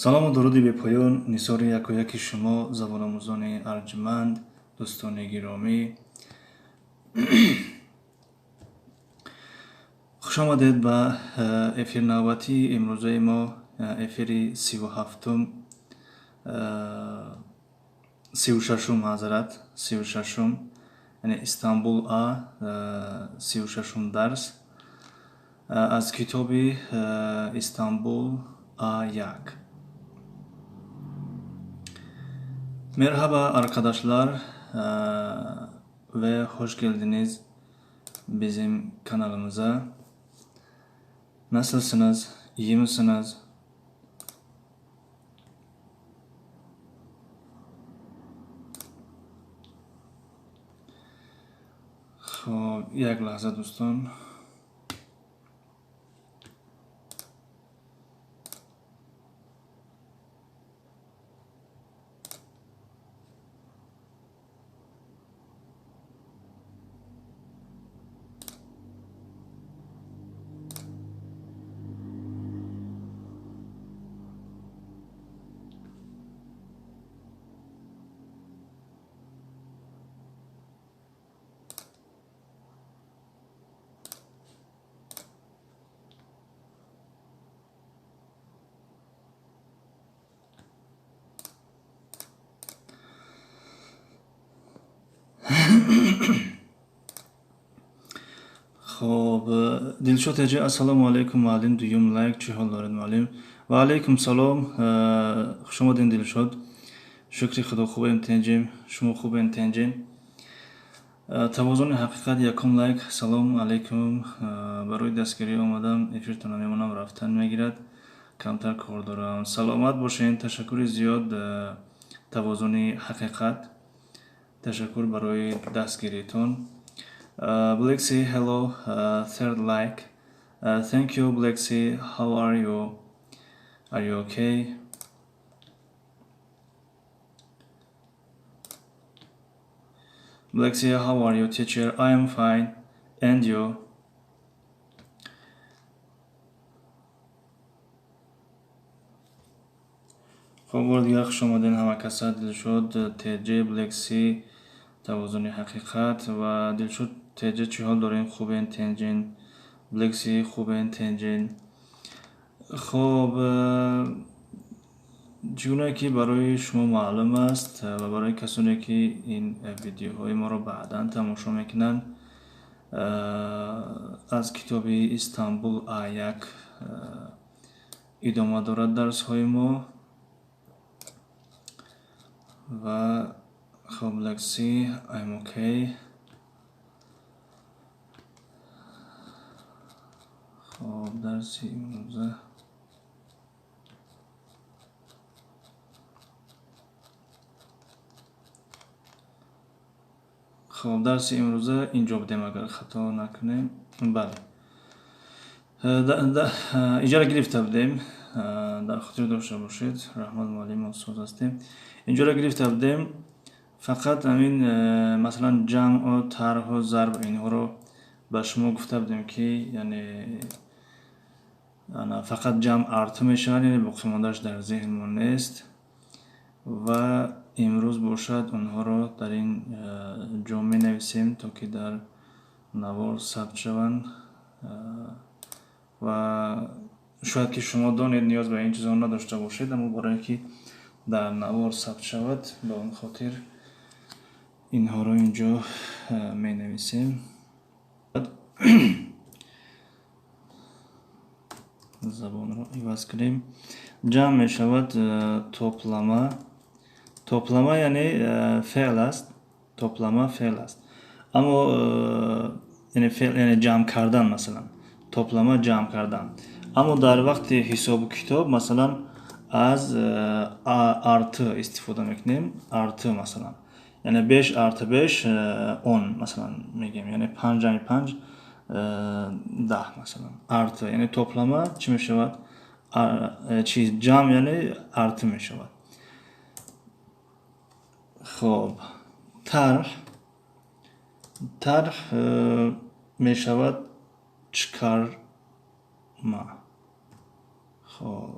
Салому дуруди бепоён нисори якояки шумо, забономӯзони арҷманд, дӯстони гиромӣ. Хуш омадед ба эфир навбатии имрӯзаи мо, эфири 37-ум, 36-ум, маъзарат, 36-ум, яъне Истанбул А, 36-ум дарс аз китоби Истанбул А1. Merhaba arkadaşlar ve hoş geldiniz bizim kanalımıza. Nasılsınız? İyi misiniz? Хоб, як лаҳза, дӯстон. Хоб, Дилшод ҳаҷи, ассалому алайкум, муаллим, дуюм лайк, чӣ ҳол доред, муаллим? Ва алайкум салом, хуш омадед, Дилшод. Шукри Худо, хубем, тенҷем, шумо хубем, тенҷем. Тавозуни ҳақиқат, якум лайк, салом алайкум, барои дастгирӣ омадам, эфиртона мемонам, рафтан мегирад, камтар кор дорам. Саломат бошед, ташаккури зиёд, Тавозуни ҳақиқат. Ташаккур барои дастгиритон. Black Sea, hello, third like. Thank you, Black Sea. How are you? Are you okay? Black Sea, how are you, teacher? I am fine. And you? Хоб, бори дигар хуш омадед ҳама каса, Дилшод, ТJ, Black Sea, Тавозуни ҳақиқат ва Дилшод ТJ, чӣ ҳол дорем? Хубен, тенҷен? Black Sea, хубен, тенҷен? Хоб, чӣ гунае ки барои шумо маълум аст ва барои касоне ки ин видеоҳои моро баъдан тамошо мекунанд, аз китоби Истанбул А1 идома дорад дарсҳои мо. Ва хоб, Black Sea, I'm okay. Хоб, дарси имрӯза хоб, дарси имрӯза инҷо будем, агар хато накунем. Бале, иҷора гирифта будем, дар хотир дошта бошед. Раҳмат, муаллим, соз ҳастем. Инҷоро гирифта будем, фақат ҳамин, масалан, ҷамъу тарҳу зарб, инҳоро ба шумо гуфта будем, ки яъне фақат ҷамъ artı мешавад, яъне боқимондааш дар зеҳнмон нест. Ва имрӯз бошад онҳоро дар ин ҷо менависем, то ки дар навор сабт шаванд. Ва шояд ки шумо донед, ниёз ба ин чизҳо надошта бошед, аммо барое ки дар навор сабт шавад, ба он хотир инҳоро инҷо менависем. Забонро иваз кунем. Ҷамъ мешавад toplama. Toplama яъне феъл аст. Toplama феъл аст. Аммо яъне феъл, яъне ҷамъ кардан, масалан. Toplama ҷамъ кардан. Аммо дар вақти ҳисобу китоб, масалан, аз artı истифода мекунем. Artı, масалан. Яъне беш artı беш, он, масалан, мегӯем. Яъне панҷ ҷамъи панҷ, 10, масалан. Artı, яъне toplama чӣ мешавад? Чиз ҷамъ, яъне artı мешавад. Хоб, тарҳ, тарҳ мешавад çıkarma. Хоб.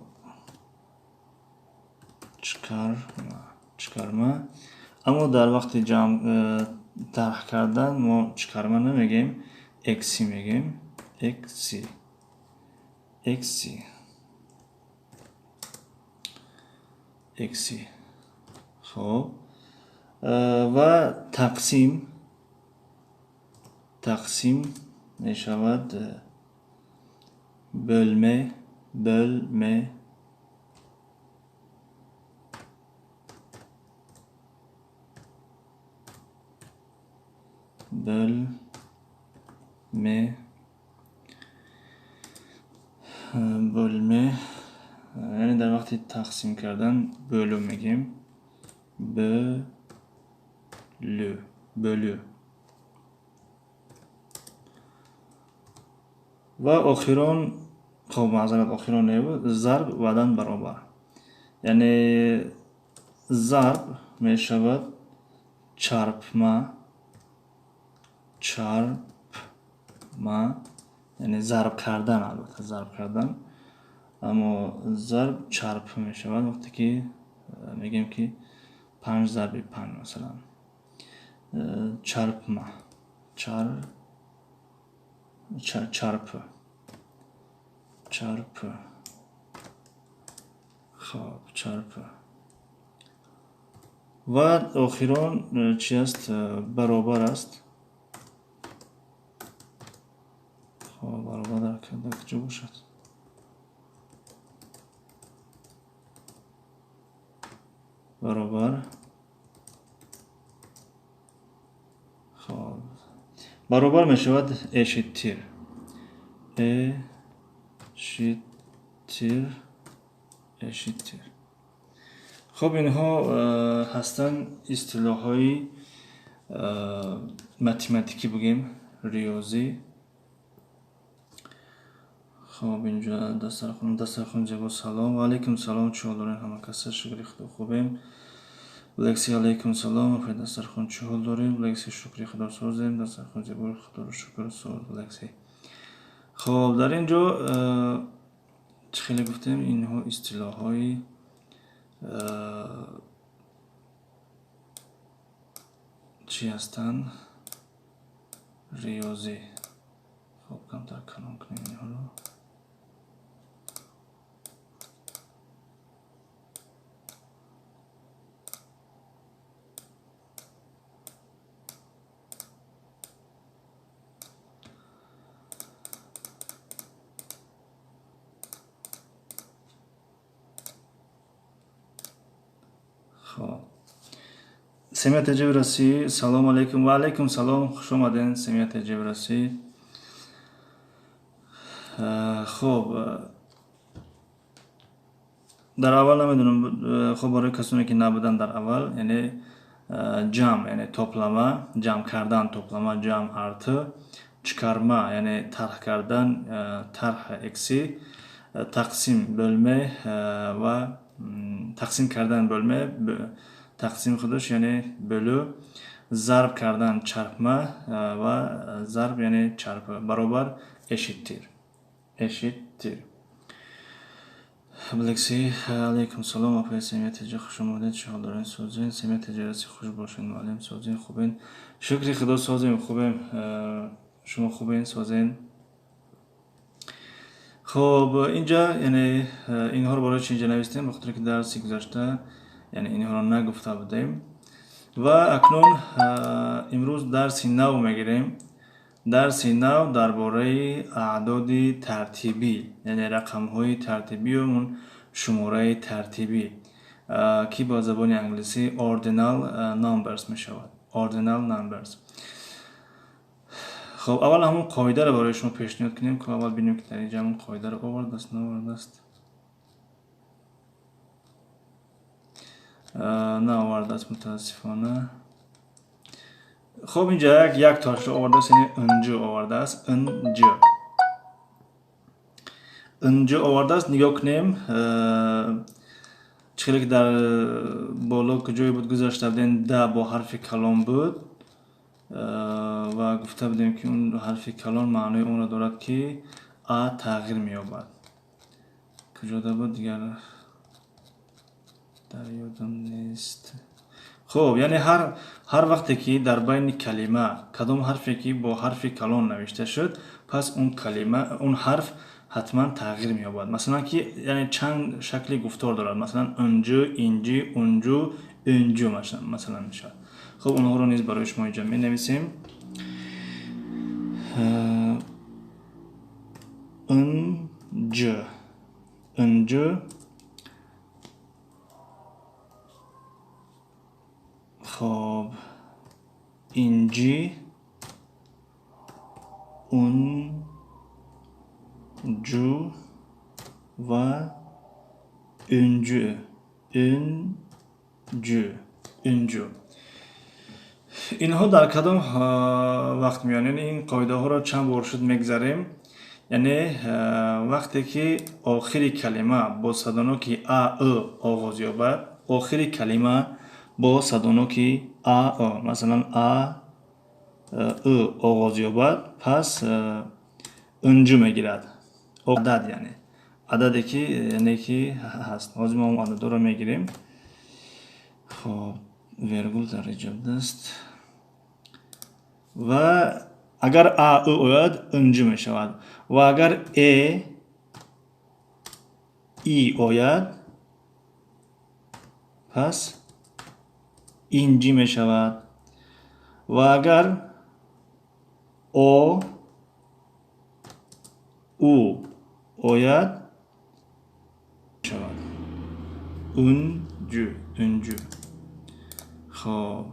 Çıkarma. Çıkarma. Аммо дар вақти ҷамъ тарҳ кардан мо çıkarma намегем, eksi мегем. Eksi. Eksi. Eksi. Хоб. Ва тақсим. Тақсим мешавад bölme, bölme. Bölme, bölme, яъне дар вақти тақсим кардан бөлу мегем. Бөлю, бөлю. Ва охирон, хоб, маъзарат, охирон не буд, зарб баъдан баробар. Яъне зарб мешавад чарпма, чарпма, яъне зарб кардан, албатта зарб кардан. Аммо зарб чарп мешавад вақте ки мегӯем ки 5 зарби 5 масалан. Чарпма, чарп, чарп. Хоб, чарп. Ва охирон чи аст? Баробар аст. Хоб, баробар дар куҷо бошад? Баробар. Хоб, баробар мешавад eşittir. Eşittir, eşittir. Хоб, инҳо ҳастанд истилоҳҳои математикӣ бигем, риёзӣ. Хоб, инҷа дастархон зебо. Салом. Ва алайкум салом. Чӣ ҳол дорем ҳама каса? Шукри Худо хубем. Лекси алайкум салом. Апай дастархон чӣ ҳол дорем? Лекси шукри Худо созем. Дастархон зебо, Худоро шукр соз. Лекси. Хоб, дар ин ҷо чӣ хеле гуфтем, инҳо истилоҳҳои чӣ ҳастанд? Риёзӣ. Хоб, камтар калон кунем инҳоро. Семия Теҷевраси, салом алейкум. Ва алейкум салом, хуш омаден, Семия Теҷевраси. Хоб, дар аввал намедонам, хоб, барои касоне ки набуданд дар аввал, яъне ҷамъ, яъне toplama, ҷамъ кардан, toplama, ҷамъ artı, çıkarma, яъне тарҳ кардан, тарҳ eksi, тақсим bölme ва тақсим кардан bölme, тақсим худаш яъне бөлу, зарб кардан чарпма ва зарб яъне чарп, баробар eşittir. Eşittir. Лекси алейкум салом, апай Семия Теҷа, хуш омадед, чӣ ҳол доред? Созен. Семия Теҷараси, хуш бошед, муаллим, созен, хубен. Шукри Худо созем, хубем. Шумо хубен, созен. Хоб, инҷа яъне инҳоро барои чи инҷа навистем? Ба хотире ки дарси гузашта яъне инҳоро нагуфта будем. Ва акнун имрӯз дарси нав мегирем. Дарси нав дар бораи аъдоди тартибӣ, яъне рақамҳои тартибию шумораи тартибӣ, ки ба забони англисӣ ordinal numbers мешавад. Ordinal numbers. Хоб, аввал ҳамон қоидаро барои шумо пешниҳод кунем, ки аввал бинем, ки дар инҷа ҳамон қоидаро овардааст, наовардааст. Наовардааст, мутаассифона. Хоб, инҷа як тоашро овардааст, яъне ынҷ овардааст, ынҷ. Ынҷ овардааст. Нигоҳ кунем, чӣ хеле ки дар боло куҷое буд гузашта будем, да бо ҳарфи калон буд ва гуфта будем, ки он ҳарфи калон маънои онро дорад, ки а тағйир меёбад. Куҷода буд дигар? Дар ёдам нест. Хуб, яъне ҳар вақте ки дар байни калима кадом ҳарфе ки бо ҳарфи калон навишта шуд, пас он калима, он ҳарф ҳатман тағйир меёбад. Масалан ки яъне чанд шакли гуфтор дорад. Масалан унҷу, инҷи, унҷу, унҷу масалан мешавад. Хуб, онҳоро низ барои шумо инҷа менависем. Унҷ, унҷу, хоб, инҷи, унҷу ва унҷу, унҷу, унҷу. Инҳо дар кадом вақт меоянд? Яъне ин қоидаҳоро чанд бор шуд мегзарем. Яъне вақте ки охири калима бо садоноки а, ы оғоз ёбад, охири калима бо садоноки а, ы, масалан а, ы оғоз ёбад, пас унҷу мегирад. Адад, яъне ададе ки, яъне ки ҳаст. Ҳозир мо он ададҳоро мегирем. Хоб, вергул дар иҷод аст. Ва агар а, ы ояд, унҷу мешавад. Ва агар э, и ояд, пас инҷи мешавад. Ва агар о, у ояд, мешавад унҷу, унҷу. Хоб,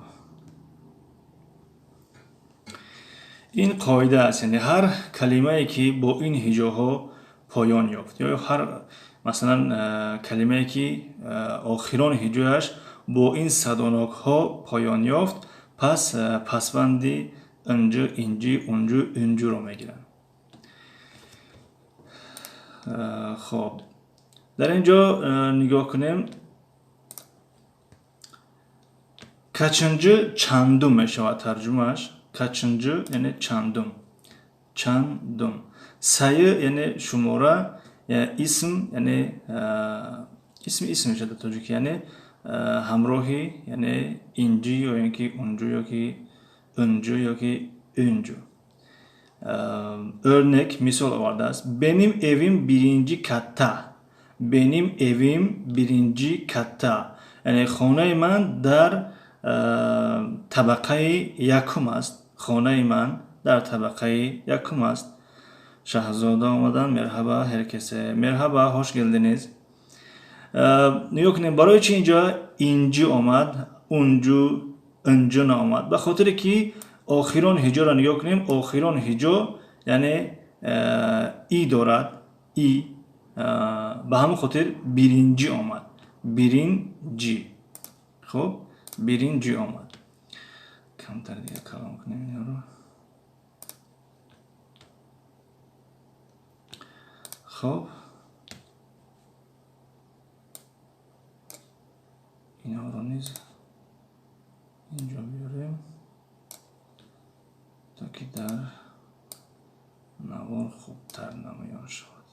ин қоида аст, яъне ҳар калимае ки бо ин ҳиҷоҳо поён ёфт, ё ҳар масалан калимае ки охирон ҳиҷояш бо ин садонокҳо поён ёфт, пас пасванди инҷу, инҷи, унҷу, унҷуро мегиранд. Хоб, дар ин ҷо нигоҳ кунем, качинҷу чандум мешавад тарҷумааш. Качинҷу яъне чандум, чандум. Сайы яъне шумора, исм яъне исм, исм мешавад дар тоҷикӣ, яъне ҳамроҳи, яъне инҷи ё ин ки унҷу ё ки унҷу ё ки унҷу. Örnek мисол овардааст. Benim evim birinci katta. Benim evim birinci katta. Яъне хонаи ман дар табақаи якум аст. Хонаи ман дар табақаи якум аст. Шаҳзода омадан. Мерҳаба herkese. Мерҳаба, хош geldiniz. Нигоҳ кунем, барои чи инҷо инҷи омад, унҷу, унҷу наомад? Ба хотире ки охирон ҳиҷоро нигоҳ кунем, охирон ҳиҷо яъне и дорад, и, ба ҳамон хотир биринҷӣ омад, биринҷӣ. Хуб, биринҷӣ омад. Камтар дига калом кунем инро. Хуб, инҳоро низ инҷо биёрем, то ки дар навор хубтар намоён шавад.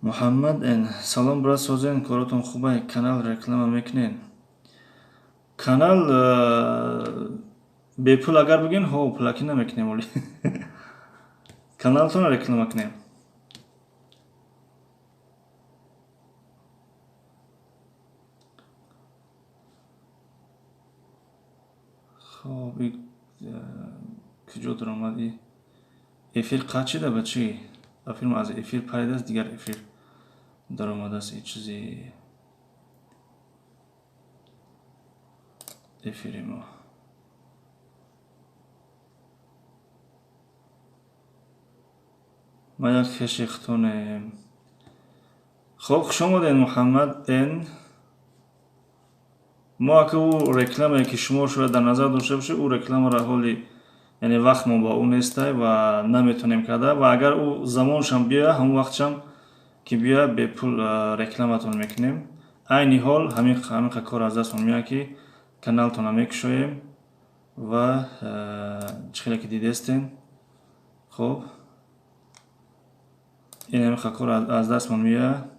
Муҳаммад н. Салом, брат, созен, коротон хубай, канал реклама мекунен? Канал бепул агар бигӯен, ҳо, пулакӣ намекунем, оли каналтонро реклама кунем. Хоб, куҷо даромад? Эфир қатъ шида ба чӣ? Ба филм аз эфир паридааст, дигар эфир даромадааст, ин чизи эфири мо. Ма як хеши хутонем. Хоб, хуш омадед, Муҳаммад н. Мо ака ӯ рекламае ки шумо шояд дар назар дошта бошед, ӯ рекламаро ҳоли, яъне вақт мо ба ӯ нестай ва наметонем карда, ва агар ӯ замоншам биёяд, ҳамон вақтшам ки биёяд, бепул рекламатон мекунем. Айни ҳол ҳамин кор аз дастмон меояд ки каналтонро мекушоем ва чӣ хеле ки дидестен. Хоб, ин ҳамин кор аз дастмон меояд.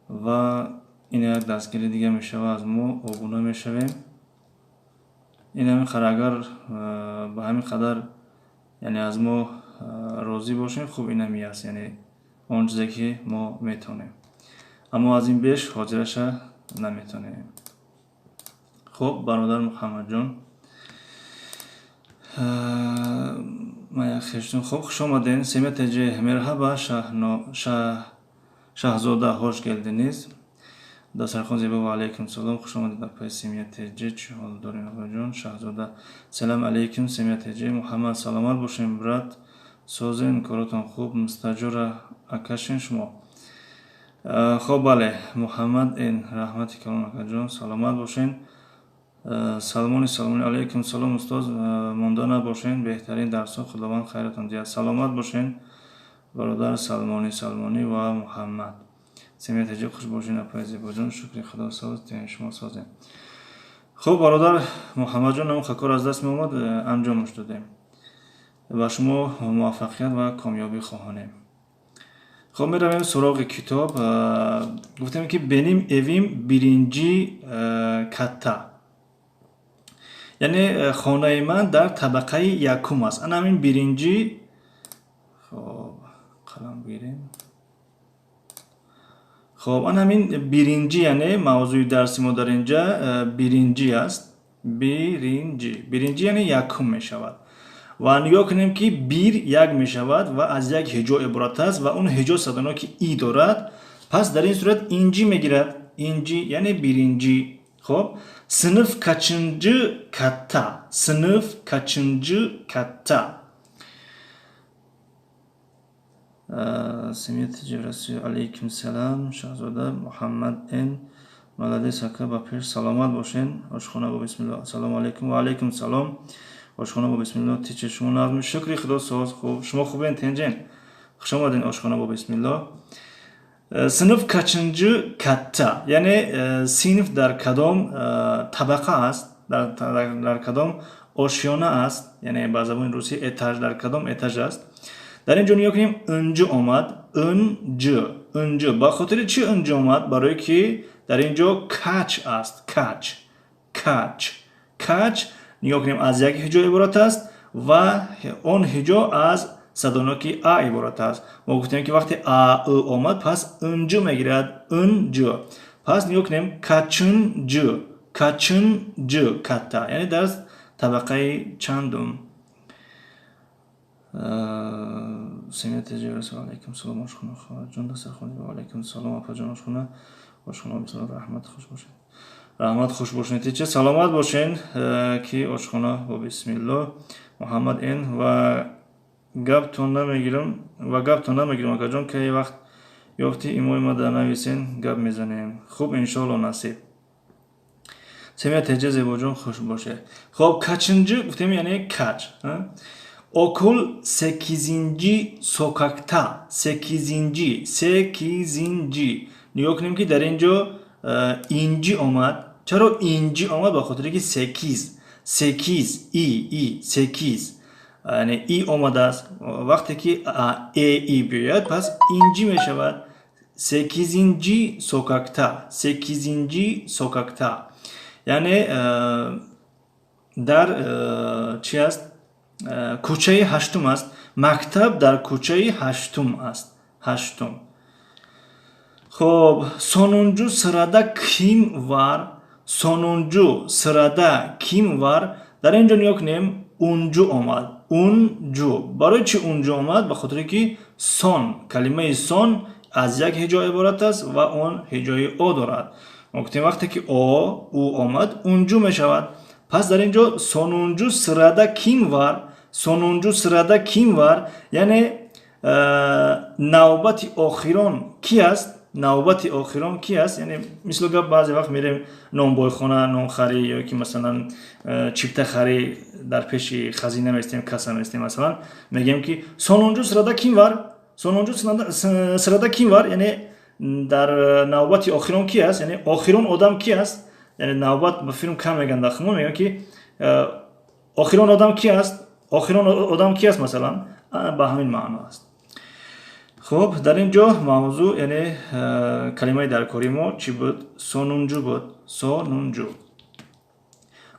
Ва ин як дастгири дига мешава, аз мо обуна мешавем. Ин ҳамин қадар, агар ба ҳамин қадар, яъне аз мо розӣ бошем, хуб, ин ҳами аст, яъне он чизе ки мо метавонем, аммо аз ин беш ҳозираша наметавонем. Хуб, бародар Муҳаммадҷон, ман як хештун. Хуб, хуш омадем. Семья ТЖ, merhaba. Шаҳзода, hoş geldiniz. Дастархон зебо. Ва алайкум салом, хуш омадед, апаи Семья ТЖ. Чӣ ҳол дорем, апаҷон? Шаҳзода, салам алейкум, Семья ТЖ. Муҳаммад, саломат бошем, брат, созен, коротон хуб. Мустаҷора акашен шумо? Хоб, бале. Муҳаммад н, раҳмати калон, акаҷон, саломат бошен. Салмони Салмони, алайкум салом, устоз, монда набошен, беҳтарин дарсҳо, Худованд хайратон диҳад. Саломат бошен, бародар Салмонӣ Салмонӣ ва Муҳаммад. Семья ТЖ, хуш бошен, апаи Зебоҷон. Шукри Худо, соз, шумо созем. Хуб, бародар Муҳаммадҷон, ам кор аз даст меомад, анҷомаш додем. Ба шумо муваффақият ва комёбӣ хоҳонем. Хуб, меравем суроғи китоб. Гуфтем, ки benim evim birinci katta, яъне хонаи ман дар табақаи якум аст. Ана ҳамин birinci. Хоб, қалам бигирем. Хоб, ана ҳамин birinci, яъне мавзӯи дарси мо дар инҷа birinci аст. Birinci, birinci яъне якум мешавад. Ва нигоҳ кунем, ки bir як мешавад ва аз як ҳиҷо иборат аст ва он ҳиҷо садоноки и дорад. Пас дар ин сурат inci мегирад, inci, яъне birinci. Хоб, sınıf kaçıncı katta? Sınıf kaçıncı katta? Семья ТЖ, алейкум салам, Шаҳзода. Муҳаммад н, молодец, ака, ба пеш, саломат бошен. Ошхона бо бисмилло, ассалому алайкум. Ва алайкум салом. Ошхона бо бисмилло, тиче, шумо нағзми? Шукри Худо, соз, хуб. Шумо хубен, тенҷен? Хуш омаден, ошхона бо бисмилло. Sınıf kaçıncı katta, яъне синф дар кадом табақа аст, дар кадом ошёна аст, яъне ба забони русӣ этаж, дар кадом этаж аст. Дар ин ҷо нигоҳ кунем, ıncı омад, ıncı, ıncı. Ба хотири чӣ ıncı омад? Барое ки дар ин ҷо kaç аст. Kaç, kaç, kaç. Нигоҳ кунем, аз як ҳиҷо иборат аст ва он ҳиҷо аз садоноки а иборат аст. Мо гуфтем, ки вақте а, ы омад, пас ıncı мегирад, ıncı. Пас нигоҳ кунем, kaçıncı, kaçıncı katta, яъне дар табақаи чандум. Семья ТЖ, алайкум салом, ошхона, хоҳарҷон, дастархони. Ва алайкум салом, апаҷон, ошхона, ошхона бисалом, раҳмат, хуш бошед, раҳмат, хуш бошед, тича, саломат бошен, ки ошхона бо бисмилло. Муҳаммад н, ва гаптон намегирам, ва гаптон намегирам, акаҷон, кай вақт ёфтӣ, имои ма дар нависен, гап мезанем. Хуб, иншоалло, насиб. Семья ТЖ, Зебоҷон, хуш бошед. Хоб, kaçıncı гуфтем, яъне kaç. Okul sekizinci sokakta. Sekizinci, sekizinci. Нигоҳ кунем, ки дар ин ҷо inci омад. Чаро inci омад? Ба хотире ки sekiz, sekiz, и, и, sekiz, яъне и омадааст. Вақте ки э, и биёяд, пас inci мешавад. Sekizinci sokakta, sekizinci sokakta, яъне дар чи аст? Кӯчаи ҳаштум аст. Мактаб дар кӯчаи ҳаштум аст, ҳаштум. Хоб, sonuncu sırada kim var? Sonuncu sırada kim var? Дар ин ҷо нигоҳ кунем, uncu омад, uncu. Барои чӣ uncu омад? Ба хотире ки son, калимаи son аз як ҳиҷо иборат аст ва он ҳиҷои о дорад. Мо гуфтем, вақте ки о, у омад, uncu мешавад. Пас дар ин ҷо sonuncu sırada kim var? Sonuncu sırada kim var, яъне навбати охирон ки аст? Навбати охирон ки аст? Яъне мисли гап, баъзе вақт мерем нонбойхона, нонхарӣ ё ки масалан чиптахарӣ, дар пеши хазина местем, касса местем, масалан, мегӯем, ки sonuncu sırada kim var? Sonuncu sırada kim var, яъне дар навбати охирон ки аст, яъне охирон одам ки аст. Яъне навбат ба филм кам мегӯянд, дар хумон мегӯянд, ки охирон одам ки аст, охирон одам ки аст, масалан, ба ҳамин маъно аст. Хуб, дар ин ҷо мавзӯъ, яъне калимаи даркории мо чӣ буд? Sonuncu буд. Sonuncu.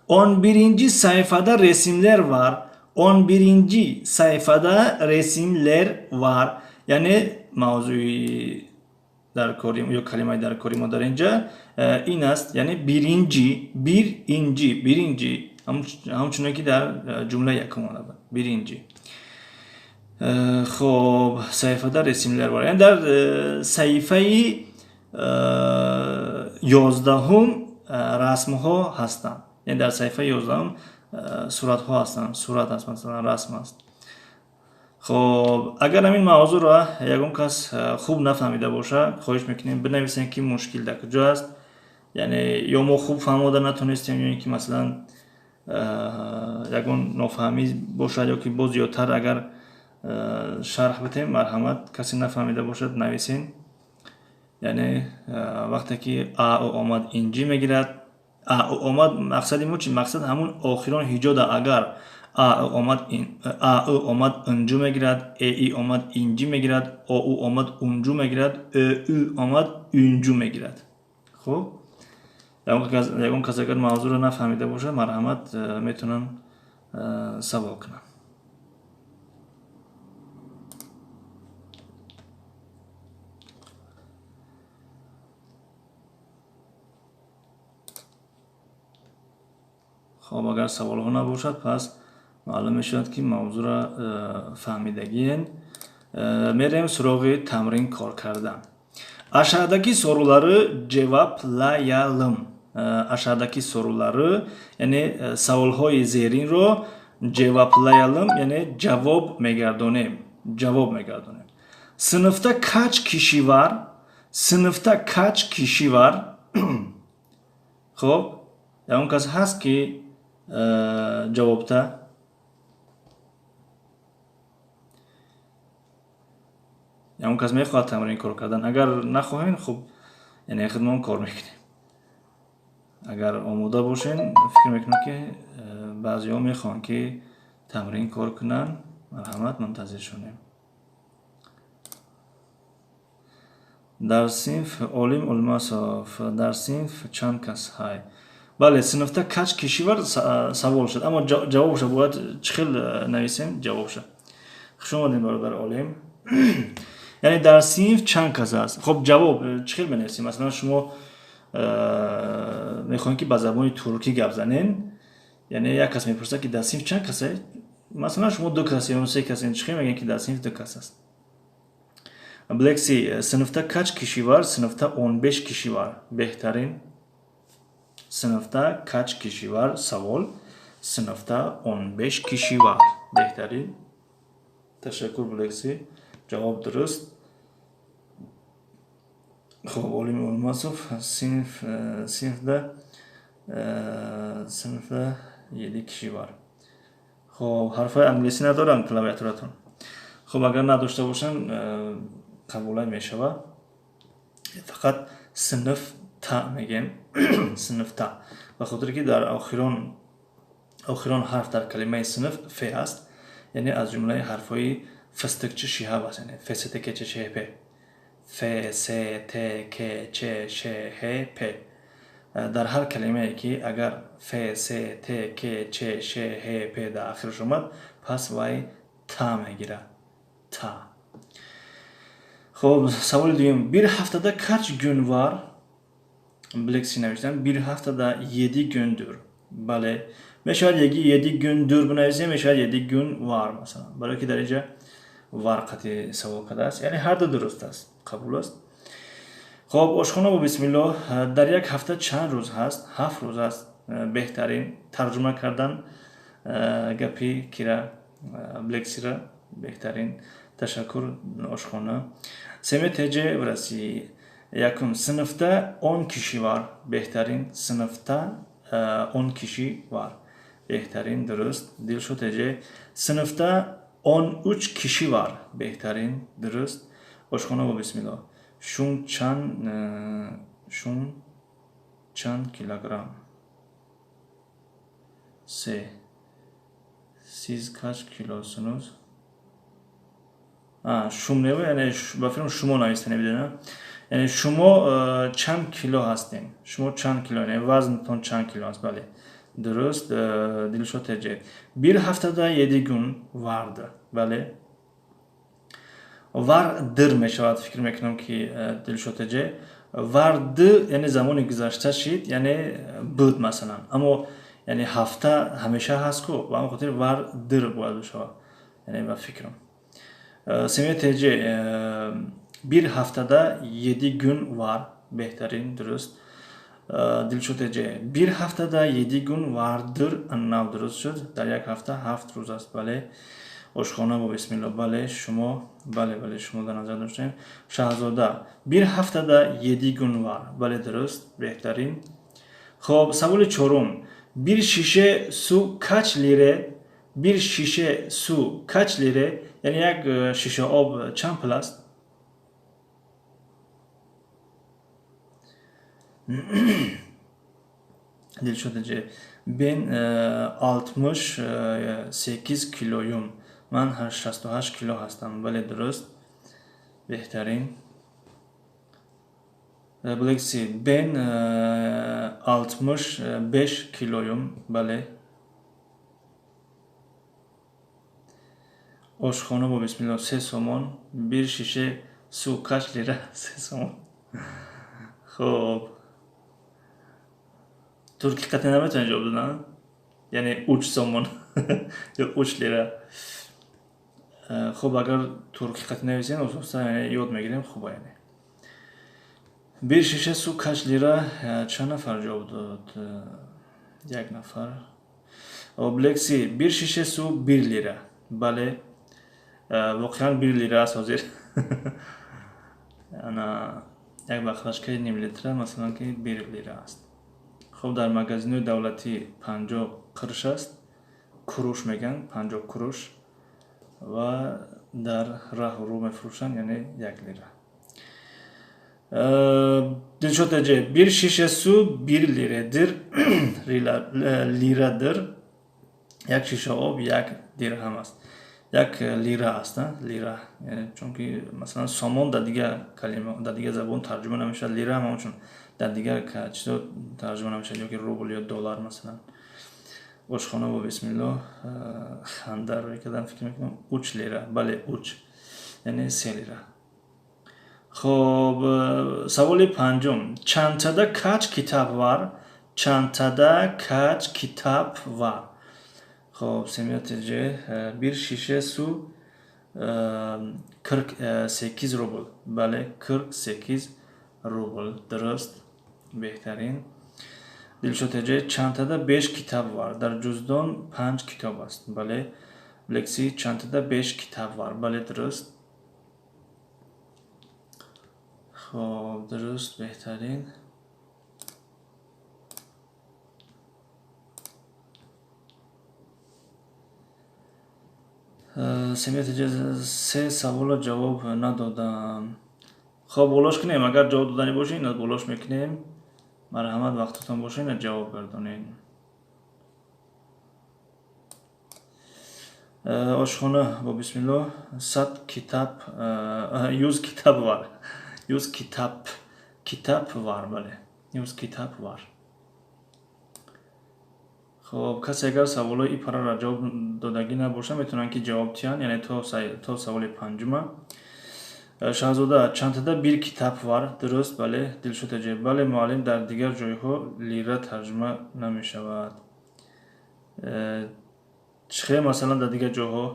11. Sayfada resimler var. 11. Sayfada resimler var. Яъне мавзӯи даркори ё калимаи даркори мо дар ин ҷа ин аст, яъне биринҷи, биринҷи, биринҷи, ҳамчуне ки дар ҷумлаи якум омада буд. Биринҷи. Хоб, sayfada resimler var. Яъне дар саҳифаи 11-ум расмҳо ҳастанд. Яъне дар саҳифаи 11-ум суратҳо ҳастанд. Сурат аст, масалан, расм аст. Хоб, агар ҳамин мавзӯъро ягон кас хуб нафаҳмида боша, хоҳиш мекунем бинависем, ки мушкил дар куҷо аст. Яъне ё мо хуб фаҳмода натонистем, ё ин ки масалан ягон нофаҳмӣ бошад, ё ки боз зиёдтар агар шарҳ битем, марҳамат, касе нафаҳмида бошад, нависен. Яъне вақте ки а ӯ омад, инҷи мегирад. А ӯ омад, мақсади мо чи? Мақсад ҳамун охирон ҳиҷода. Агар а ӯ омад, а ӯ омад, инҷу мегирад, э и омад, инҷи мегирад, о ӯ омад, унҷу мегирад, ө ӯ омад, унҷу мегирад. Хуб, ягон кас агар мавзӯъро нафаҳмида бошад, марҳамат, метавонанд савол кунанд. Хоб, агар саволҳо набошад, пас маълум мешавад, ки мавзӯъро фаҳмидагиен. Мерем суроғи тамрин кор кардан. Aşağıdaki soruları cevaplayalım. Aşağıdaki soruları, яъне саволҳои зеринро cevaplayalım, яъне ҷавоб мегардонем. Ҷавоб мегардонем. Sınıfta kaç kişi var? Sınıfta kaç kişi var? Хоб, ягон кас ҳаст, ки ҷавобта? Ягон кас мехоҳад тамрин кор кардан? Агар нахоҳем, хуб, яъне худмон кор мекунем. Агар омода бошен, фикр мекунам, ки баъзеҳо мехоҳанд, ки тамрин кор кунанд. Марҳамат, мунтазир шонем. Дар синф Олим Улмасов, дар синф чанд кас ҳай? Бале, sınıfta kaç kişi var савол шуд, аммо ҷавобша бояд чӣ хел нависем ҷавобша? Хуш омадем, бародар Олим. Яъне дар синф чанд кас аст? Хоб, ҷавоб чӣ хел менависем? Масалан, шумо мехоҳем, ки ба забони туркӣ гап занен, яъне як кас мепурсад, ки дар синф чанд кас аст. Масалан, шумо ду кас ё се кас, чӣ хел мегӯем, ки дар синф ду кас аст? Блекси, sınıfta kaç kişi var? Sınıfta 15 kişi var. Беҳтарин. Sınıfta kaç kişi var? Савол. Sınıfta 15 kişi var. Беҳтарин. Ташаккур, Блекси. Ҷавоб дуруст. Хоб, Олим Улмасов, синфда 7 kişi var. Хоб, ҳарфҳои англисӣ надоранд клавиатуратон? Хоб, агар надошта бошанд, қабулай мешавад. Фақат sınıfta мегем. Sınıfta. Ба хотире ки дар охирон ҳарф дар калимаи синф ф аст, яъне аз ҷумлаи ҳарфҳои фстк ч шиҳаб аст, яъне ф с т к ч ш ҳ п, ф с т к ч ш ҳ п. Дар ҳар калимае, ки агар ф с т к ч ш ҳ п дар ахираш омад, пас вай та мегирад, та. Хоб, саволи дуюм: bir haftada kaç gün var? Блекси навиштам: bir haftada yedi gündür. Бале, мешавад yedi gündür бинависем, мешавад yedi gün var, масалан, барое ки дар инҷа var қати савол кардааст, яъне ҳар ду дуруст аст, қабул аст. Хоб, ошхона бо бисмиллоҳ, дар як ҳафта чанд рӯз ҳаст? 7 рӯз аст. Беҳтарин тарҷума кардан гапи кира, Блексира. Беҳтарин, ташаккур, ошхона. Семе теҷ в России. Якум: sınıfta 10 kişi var. Беҳтарин. Sınıfta 10 kişi var. Беҳтарин, дуруст. Дилшод теҷ: sınıfta 13 kişi var. Беҳтарин, дуруст. Ошхона бо бисмиллоҳ, шун чанд килограмм? Се. Siz kaç kilosunuz? Шум не, яъне ба фикрам шумо нависта небудед. Яъне шумо чанд кило ҳастем? Шумо чанд кило, яъне вазнтон чанд кило аст? Бале, дуруст. Дилшод ТЖ. Bir haftada yedi gün vardı. Бале, vardır мешавад, фикр мекунам ки Дилшод ТЖ. Vardı яъне замони гузашта шид, яъне буд масалан, аммо яъне ҳафта ҳамеша ҳаст ку, ба ҳамин хотир vardır бояд бишавад, яъне ба фикрам. Семия ТЖ. Bir haftada yedi gün var. Беҳтарин, дуруст. Дилшод ТЖ. Bir haftada yedi gün vardır. Нав дуруст шуд. Дар як ҳафта 7 рӯз аст. Бале. Ошхона бо бисмилло. Бале, шумо, бале, бале, шумо дар назар доштем. Шаҳзода. Bir haftada yedi gün var. Бале, дуруст, беҳтарин. Хоб, саволи чорум. Bir şişe su kaç lira? Bir şişe su kaç lira? Яъне як шиша об чанд пул аст? Дилшод ТЖ. Ben 68 kiloyum. Ман 68 кило ҳастам. Бале, дуруст, беҳтарин. Блекси. Ben 65 kiloyum. Бале. Ошхона бо бисмилло 3 сомон. Bir şişe su kaç lira? 3 сомон. Хоб, турки қатъи наметавонед ҷавоб додан, яъне уч сомон ё уч лира. Хуб, агар турки қатъи нависем, ососта ёд мегирем, хуба. Яъне bir şişe su kaç lira? Чанд нафар ҷавоб дод? Як нафар. Блекси. Bir şişe su bir lira. Бале, воқеан bir лира аст ҳозир. Ана як баклажкаи ним литра масалан ки bir лира аст. Хоб, дар магазинҳои давлатӣ 50 қирш аст, куруш мегӯянд, 50 куруш, ва дар раҳу рӯ мефурӯшанд, яъне 1 лира. Дилшод ТЖ. Bir şişe su bir liradır. Liradır. Як шиша об 1 дирҳам аст, 1 лира аст. Лира, чунки масалан сомон дар дигар калима, дар дигар забон тарҷума намешавад, лира ҳам ҳамчун дар дигар чизо тарҷума намешавад, ёки рубл ё доллар масалан. Ошхона бо бисмилло ханда рӯй кардан, фикр мекунам уч лира. Бале, уч, яъне 3 лира. Хоб, саволи панҷум. Çantada kaç kitap var? Çantada kaç kitap var? Хоб, Семия ТЖ. Bir şişe su 48 рубл. Бале, 48 рубл, дуруст, беҳтарин. Дилшод ТЖ. Çantada beş kitap var. Дар ҷуздон 5 китоб аст. Бале. Лекси. Çantada beş kitap var. Бале, дуруст. Хоб, дуруст, беҳтарин. Семия ТЖ. Се саволро ҷавоб надодам. Хоб, болош кунем, агар ҷавоб доданӣ бошед, ина болош мекунем. Марҳамат, вақтатон бошад, ина ҷавоб гардонед. Ошхона бо бисмилло 100 китаб, yüz kitap var. Yüz kitap, kitap var. Бале, yüz kitap var. Хоб, касе агар саволҳои ин параро ҷавоб додагӣ набошад, метавонанд ки ҷавоб диҳанд, яъне то саволи панҷума. Шаҳзода. Çantada bir kitap var. Дуруст, бале. Дилшод ТЖ. Бале, муаллим, дар дигар ҷойҳо лира тарҷума намешавад. Чӣ хел масалан дар дигар ҷойҳо?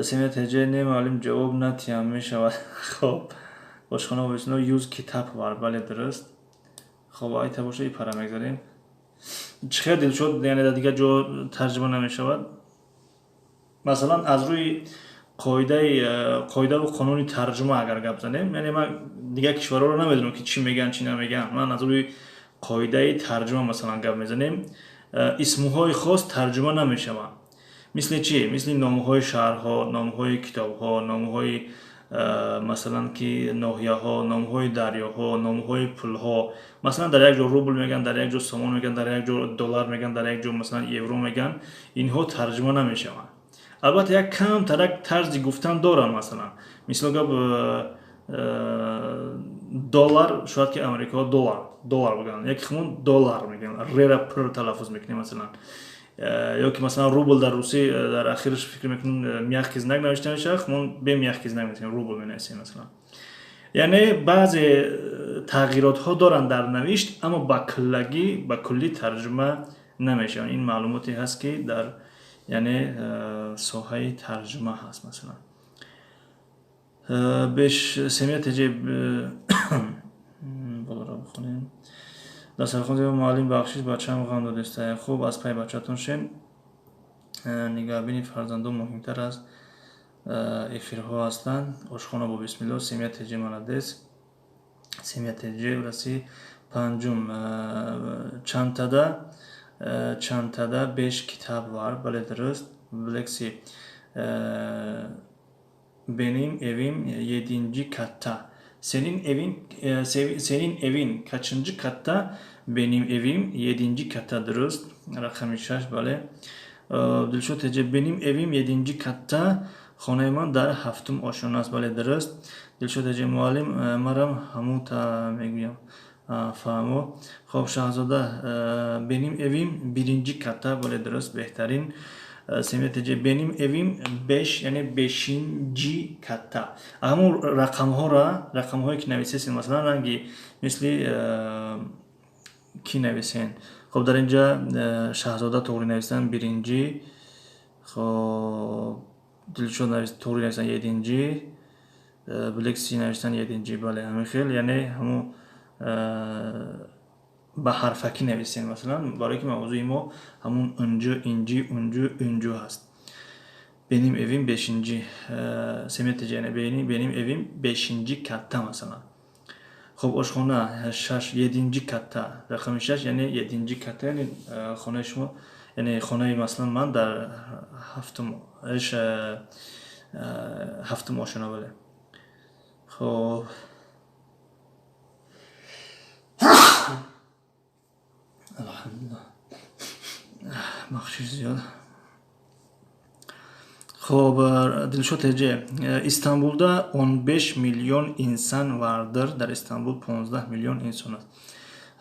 Семия ТЖ. Не, муаллим, ҷавоб натиҳам мешавад. Хоб, ошхона бо бисмилло yüz kitap var. Бале, дуруст. Хоб, айта боша, ин пара мегзарем. Чӣ хел, Дилшод, яъне дар дигар ҷо тарҷума намешавад? Масалан, аз рӯи қоидаву қонуни тарҷума агар гап занем, яъне ман дигар кишварҳоро намедонам ки чӣ мегӯянд, чӣ намегӯянд, ман аз рӯи қоидаи тарҷума масалан гап мезанем, исмҳои хос тарҷума намешаванд. Мисли чӣ? Мисли номҳои шаҳрҳо, номҳои китобҳо, номҳои масалан ки ноҳияҳо, номҳои дарёҳо, номҳои пулҳо. Масалан, дар як ҷо рубл мегӯянд, дар як ҷо сомон мегӯянд, дар як ҷо доллар мегӯянд, дар як ҷо масалан евро мегӯянд. Инҳо тарҷума намешаванд. Албатта як камтарак тарзи гуфтан доранд, масалан мисол гап доллар, шояд ки амрикоҳо доллар доллар бигӯянд, яки хумон доллар мегӯянд, рера пр талаффуз мекунем масалан. Ё ки масалан рубл дар русӣ дар ахираш фикр мекунем мягкий знак навишта мешавад, хумон бе мягкий знак менависем, рубл менависем масалан. Яъне баъзе тағйиротҳо доранд дар навишт, аммо ба куллагӣ ба куллӣ тарҷума намешаванд. Ин маълумоте ҳаст, ки дар яъне соҳаи тарҷума ҳаст масалан. Беш семия теҷе болоро бихонем. Дастархон зебо муаллим, бахшиш, бачаам ғам додеста. Хуб, аз пай бачаатон шен. Нигаҳбини фарзандон муҳимтар аз эфирҳо ҳастанд. Ошхона бо бисмилло, семия теҷе молодец. Семия теҷе раси панҷум чантада беш китаб var. Бале, дуруст. Блекси benim evim yedinci katta. Senin evin kaçıncı katta? Benim evim yedinci katta. Дуруст. Рақами шаш, бале. Дилшод теҷе benim evim yedinci katta. Хонаи ман дар ҳафтум ошёна аст. Бале, дуруст. Дилшод теҷе муаллим, марам ҳамута мегӯям. Фаҳмо. Хоб, Шаҳзода benim evim birinci katta. Бале, дуруст, беҳтарин. Семия теҷе benim evim беш, яъне бешинҷи катта. Ҳамун рақамҳоро, рақамҳое ки нависесен, масалан ранги мисли кӣ нависен. Хоб, дар инҷа Шаҳзода тоғри нависан биринҷи, хоб Дилшод тоғри нависан единҷи, Блекси нависан единҷи. Бале, ҳамин хел, яъне ҳамун ба ҳарфакӣ нависем масалан, барое ки мавзӯи мо ҳамун унҷу, инҷи, унҷу, унҷу ҳаст. Benim evim beşinci, семия теҷе, яъне benim evim beşinci katta масалан. Хоб, ошхона шаш, yedinci katta, рақами шаш, яъне yedinci katta, яъне хонаи шумо, яъне хонаи масалан ман дар ҳафтум ошёна. Бале, хоб, алҳамдулиллаҳ, бахшиш зиёд. Хоб, Дилшод теҷе Истанбулда 15 milyon insan vardır. Дар Истанбул 15 миллион инсон аст.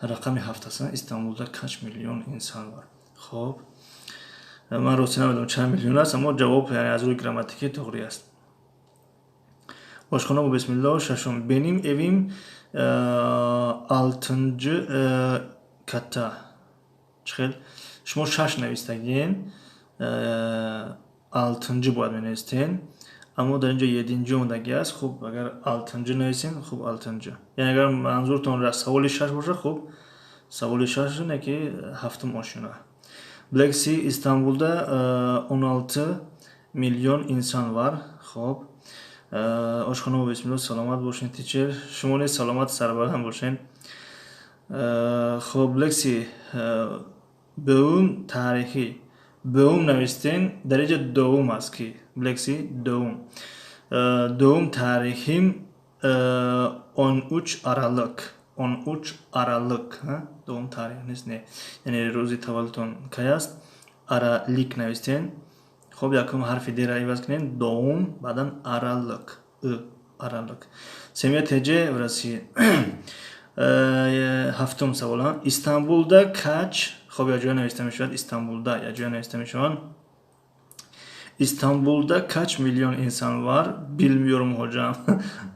Рақами ҳафт аст. Истанбулда kaç milyon insan var? Хоб, ман рости намедонам чанд миллион аст, аммо ҷавоб яъне аз рӯи грамматикӣ тоғри аст. Ошхона бо бисмилло шашум benim evim altıncı katta. Чӣ хел шумо шаш навистагиен, altıncı бояд менавистен, аммо дар инҷо yedinci омадагӣ аст. Хуб, агар altıncı нависен, хуб, altıncı, яъне агар манзуртон саволи шаш боша, хуб, саволи шаш не ки ҳафтум ошёна. Блекси Истанбулда 16 milyon insan var. Хоб, ошхона бо бисмилло, саломат бошен, teacher. Шумо низ саломат, сарбаланд бошен. Хоб, Блекси doğum tarihi doğum навистен, дар инҷа doğum аст ки Блекси doğum doğum tarihim 13 Aralık, 13 Aralık. Doğum tarihi нест, не, яъне рӯзи таваллудтон кай аст? Aralık навистен. Хоб, якум ҳарфи дера иваз кунем, doğum, баъдан Aralık, Aralık. Семия теҷе враси ҳафтум савола Истанбулда kaç. Хоб, якҷоя нависта мешавад, Истанбулда якҷоя нависта мешаванд. Истанбулда kaç milyon insan var? Bilmiyorum hocam.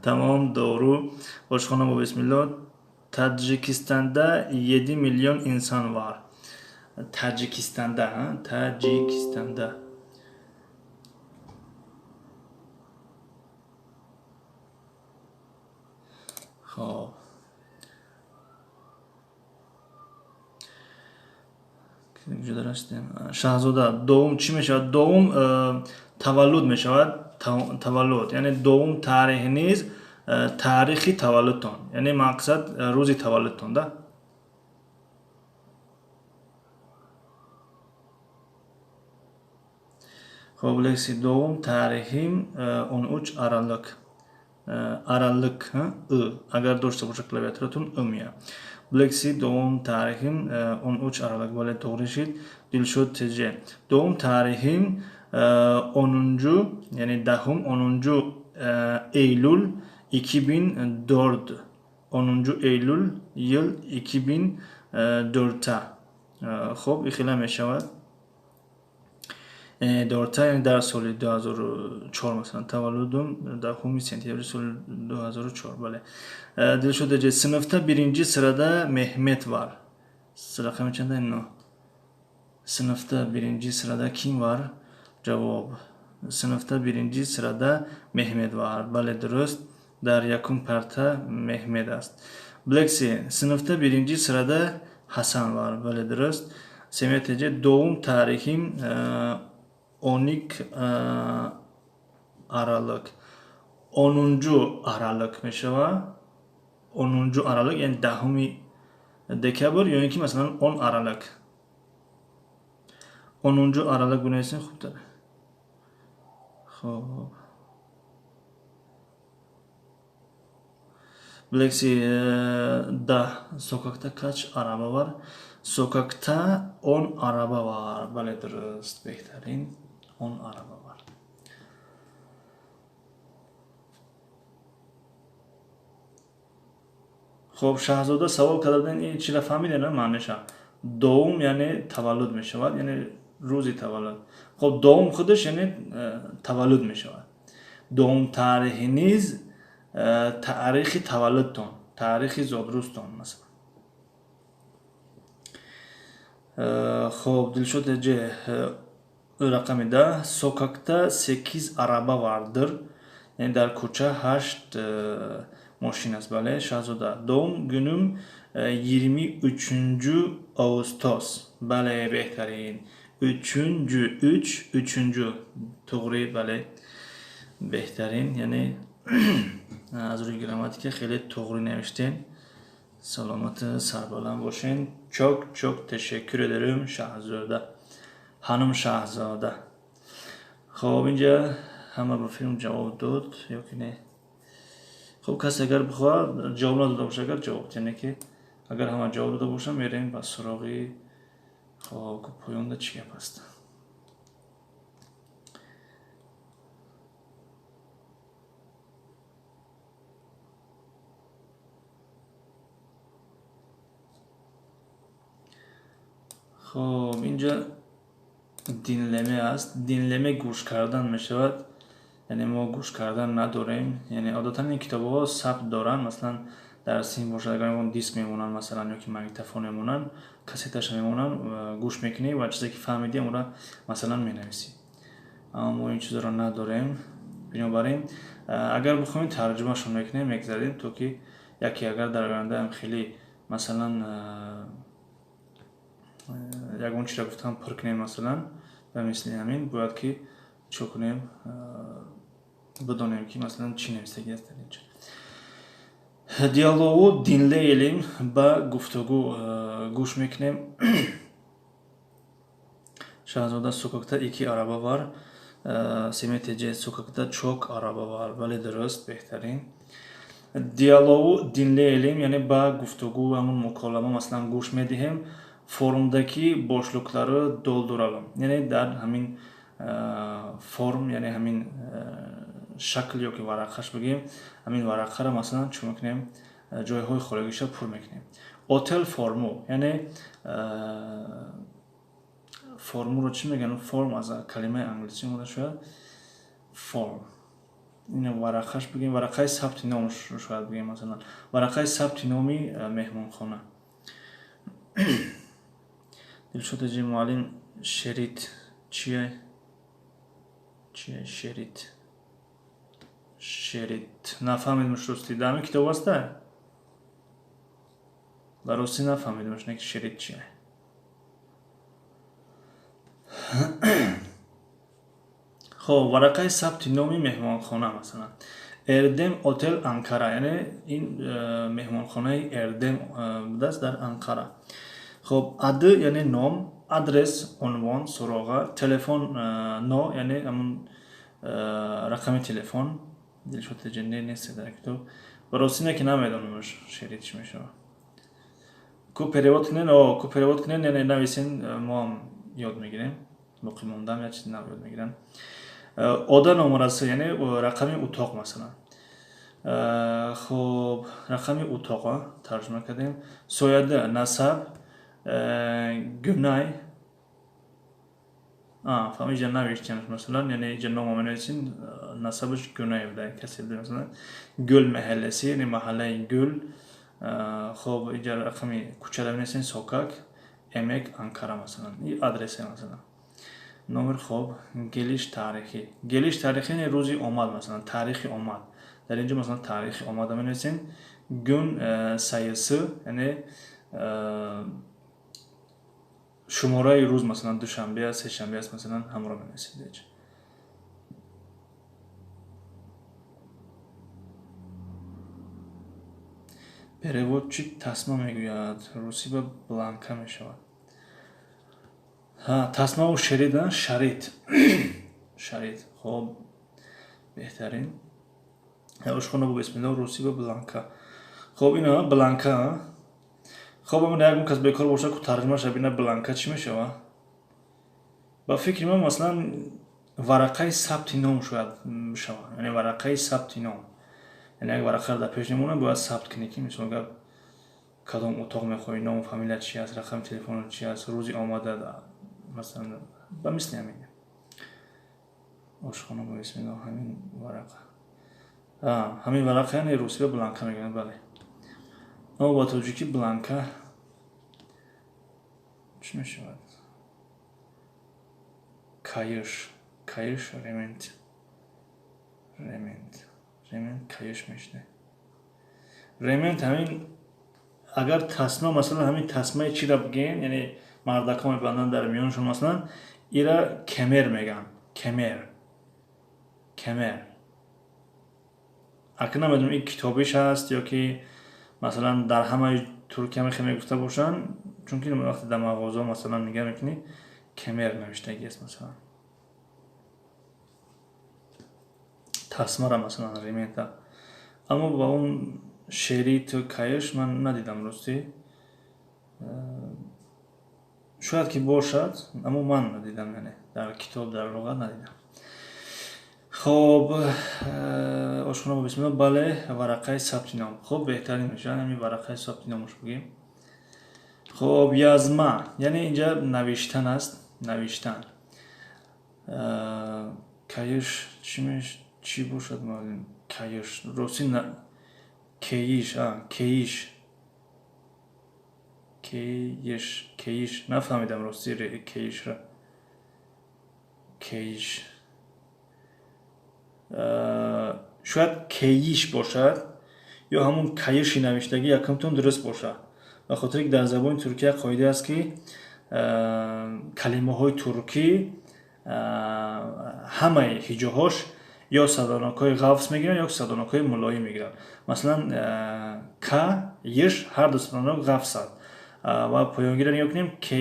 Tamam, doğru. Ошхона бо бисмилло Таджикистанда 7 milyon insan var. Таджикистанда, Таджикистанда. Хоб, куҷо расидем? Шаҳзода, doğum чӣ мешавад? Doğum таваллуд мешавад, таваллуд, яъне doğum tarih низ таърихи таваллудтон, яъне мақсад рӯзи таваллудтон да. Хоб, лекси doğum tarihim 13 Aralık. Aralık, агар дошта боша клавиатуратон, ы меяд. Блекси doğum tarihim 13 Aralık. Бале, тоғри шид. Дилшод теҷе doğum tarihim Onuncu, яъне даҳум, onuncu Eylül 2004. Onuncu Eylül yıl 2004. Хуб, ихела мешавад. Дорта, яъне дар соли 2004, масалан, таваллудум 10 сентябри соли 2004, бале. Дилшод Эже, sınıfta birinci sırada Mehmet var. Рақами чанда? Но. Sınıfta birinci sırada kim var? Ҷавоб: sınıfta birinci sırada Mehmet var. Бале, дуруст, дар якум парта Меҳмед аст. Блекси, sınıfta birinci sırada Ҳасан var. Бале, дуруст. Семет Эже, doğum tarihim 12 Aralık. Onuncu Aralık мешавад. Onuncu Aralık, яъне 10 декабр ё ин ки масалан 10 Aralık. Onuncu Aralık бинависем хубтар. Хоб. Блекси, 10. Sokakta kaç araba var? Sokakta 10 araba var. Бале, дуруст, беҳтарин, 10 araba var. Хуб, Шаҳзода савол карда будем, ин чиро фаҳмидем, на маъниша? Doğum яъне таваллуд мешавад, яъне рӯзи таваллуд. Хуб, doğum худаш яъне таваллуд мешавад. Doğum tarihi низ таърихи таваллудтон, таърихи зодрӯзтон, масалан. Хуб, Дилшод Эже, рақами 10. Sokakta sekiz araba vardır. Яъне дар кӯча 8 мошин аст. Бале, Шаҳзода. Doğum günüm 23 Ağustos. Бале, беҳтарин. Üçüncü, üç, üçüncü. Туғри, бале. Беҳтарин, яъне аз рӯи грамматика хеле туғри навиштем. Саломату сарбаланд бошен. Çok çok teşekkür ederim, Шаҳзода. Ханум Шаҳзода. Хоб, инҷа ҳама ба филм ҷавоб дод ё ки не? Хуб, касе агар бихоҳад ҷавоб надода боша, агар ҷавоб, яъне ки агар ҳама ҷавоб дода бошам, мерем ба суроғи, хоб, поёнда чӣ гап аст. Хоб, инҷа dinleme аст. Dinleme гӯш кардан мешавад, яъне мо гӯш кардан надорем. Яъне одатан ин китобҳо сабт доранд, масалан, дар сим бошад, агар ягон диск мемонанд, масалан, ё ки магнитофон мемонанд, кассеташа мемонанд, гӯш мекунӣ ва чизе ки фаҳмидӣ, онро, масалан, менависӣ. Аммо мо ин чизро надорем, бинобар ин агар бихоҳем, тарҷумашон мекунем, мегзарем, то ки яке агар дар ояндаам хеле, масалан, ягон чиро гуфтам пур кунем, масалан, ба мисли ҳамин бояд ки чӣ кунем, бидонем ки, масалан, чӣ навистагӣ аст дар инҷо. Diyaloğu dinleyelim, ба гуфтугӯ гӯш мекунем. Шаҳзода, sokakta iki araba var. Семет Эже, sokakta çok araba var. Бале, дуруст, беҳтарин. Diyaloğu dinleyelim, яъне ба гуфтугӯ, ҳамун муколама, масалан, гӯш медиҳем. Formdaki boşlukları dolduralım, яъне дар ҳамин форм, яъне ҳамин шакл ё ки варақаш бигем, ҳамин варақаро, масалан, чӣ мекунем? Ҷойҳои холигиша пур мекунем. Otel formu, яъне формуро чӣ мегӯянд? Form аз калимаи англисӣ омода шояд. Form ин варақаш бигем, варақаи сабти ном шояд бигем, масалан, варақаи сабти номи меҳмонхона. Дилшод Эже, муаллим, şerit чие? Чие şerit? Şerit нафаҳмидимш, ростӣ. Дар ҳамин китоб аста, ба ростӣ нафаҳмидимш, не ки şerit чие. Хоб, варақаи сабти номи меҳмонхона, масалан, Erdem Otel Ankara, яъне ин меҳмонхонаи Эрдем будааст дар Анқара. Хоб, adı, яъне ном, adres, унвон, суроға, telefon no, яъне ҳамун рақами телефон. Дилшод Эже, не, нест дар китоб. Ба ростӣ не ки намедонамш şerit чӣ мешавад. Ку перевод кунен, о, ку перевод кунен, яъне нависен, мо ҳам ёд мегирем. Боқӣ мондаам, як чизи нав ёд мегирам. Oda numarası, яъне рақами утоқ масалан. Хоб, рақами утоқо тарҷума кардем. Soyadı, насаб, Гюнай. Фаҳм, иҷа навиштем масалан, яъне иҷа номо менависем, насабаш Гюнай буда, касе буда масалан. Gül mahallesi, яъне маҳаллаи Гул. Хоб, иҷа рақами кӯчаро менависем, Sokak, Emek, Ankara масалан. И адреса масалан. Номер, хоб, geliş tarihi. Geliş tarihi яъне рӯзи омад масалан, таърихи омад. Дар инҷо масалан таърихи омада менависем. Gün sayısı, яъне шумораи рӯз масалан душанбе аст, сешанбе аст масалан, ҳамро менависем деҷа. Переводчик тасма мегӯяд, русӣ ба бланка мешавад. Тасмаву шерит, шарит. Шарит. Хоб, беҳтарин. Ошхона бо бисмиллоҳ, русӣ ба бланка. Хоб, ина бланка. Хоб, амин ягон кас бекор бошад, ку тарҷумаша бина, бланка чӣ мешавад? Ба фикри ман масалан варақаи сабти ном шояд бишавад. Яъне варақаи сабти ном. Яъне як варақаро дар пеш мемонад, бояд сабт кунӣ, ки мисол гап кадом утоқ мехоҳӣ, ному фамилия чи аст, рақами телефоно чи аст, рӯзи омада масалан, ба мисли ҳамин. Ошхона бо бисмиллоҳ, ҳамин варақа. Ҳамин варақа, яъне русӣ ба бланка мегӯянд, бале. Аммо ба тоҷикӣ бланка чӣ мешавад? Кайш, кайш, ремент. Ремент. Ремент кайш мешавад. Ремент ҳамин агар тасма масалан ҳамин тасмаи чиро бигӯем, яъне мардакҳо мебанданд дар миёнашон масалан, ира kemer мегӯянд. Kemer. Kemer. Акнун намедонам ин китобиш ҳаст ё ки масалан дар ҳамаи Туркия мехе мегуфта бошанд, чунки вақте дар мағозаҳо масалан нигаҳ мекунӣ, kemer навиштагӣ аст масалан. Тасмара масалан ремента. Аммо ба он шериту кайш ман надидам ростӣ. Шояд ки бошад, аммо ман надидам, яъне дар китоб, дар луғат надидам. Хоб, ошхона бо бисмиллоҳ, бале, варақаи сабти ном. Хоб, беҳтарин мешавад ҳамин варақаи сабти номаш бигӯем. Хоб, yazma, яъне инҷа навиштан аст, навиштан. Кайш чӣ бошад муаллим? Кайш, рости кейиш, кейиш. Кейиш, кейиш, нафаҳмидам рости кейишро. Кейиш. Шояд кейиш бошад ё ҳамун кайиши навиштагӣ якумтон дуруст бошад. Ба хотире ки дар забони туркия қоида аст, ки калимаҳои туркӣ ҳамаи ҳиҷоҳош ё садонокҳои ғафс мегиранд, ё садонокҳои мулоим мегиранд. Масалан, ка, иш ҳар ду садонок ғафс аст. Ва поёнгиро нигоҳ кунем, ке,